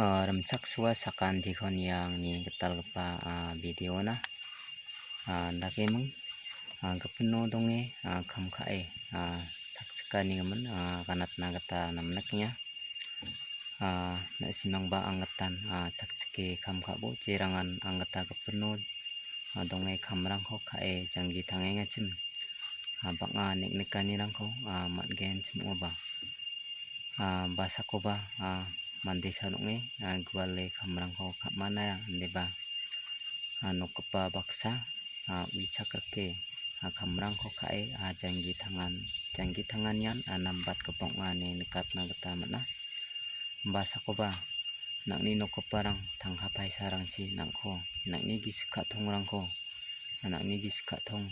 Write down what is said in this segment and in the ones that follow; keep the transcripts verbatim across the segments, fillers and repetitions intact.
Ah, rimchaksoa sakantikon ia angni gitalgipa, ah, video-na. Ah, dakeming, ah, gipino donge, ah, kam ka·e, ah, chakchikanigimin, ah, ganatna gita namnikenga. Ah, na·simangba anggitan, ah, chakchike kam ka·bo, jerangan anggita gipino, ah, donge kamrangko ka·e janggi tangengachim, ah, bang·a neng·nikanirangko, ah, man·genchim ong·oba. Ah, basakoba, ah, mande san ong·e, ah, guale kamrangko ka·mana, indiba, ah, nokgipa baksa, ah, uichak rike, ah, kamrangko ka·e, ah, janggi tangan, janggi tanganian, ah, nambatgipa ong·a ine nikatna gita man·a. Basakoba nang·ni nokgiparang tangka paisarangchi nang·ko, nang·ni gisik ka·tongrangko, ah, nang·ni gisik ka·tong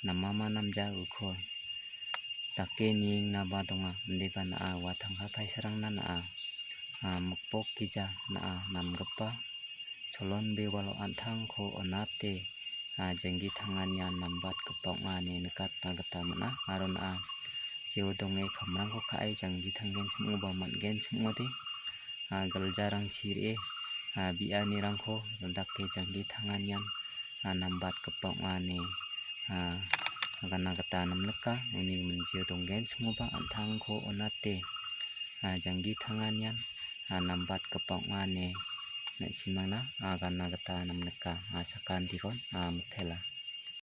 namama namja uko dake niengnaba donga, indiba na·a ua tangka paisarangna na·a, ah, mikbok gija na·a namgipa cholon bewalo an·tangko on·ate, ah, janggi tanganian nambatgipa ong·a ine nikatna gita man·a, aro na·a jeo donge kamrangko ka·e janggi tanggenchim ong·oba man·genchim ong·ode, ah, giljarangchi re·e, ah, bi·anirangko dake janggi tanganian, ah, nambatgipa ong·a ine, ah, agana gita namnika. Uni minjio donggenchim ong·oba an·tangko on·ate, ah, janggi tanganian, ah, nambatgipa ong·a ine na·simangna, ah, agana gita namnika. Ah, sakantikon, ah, mitela.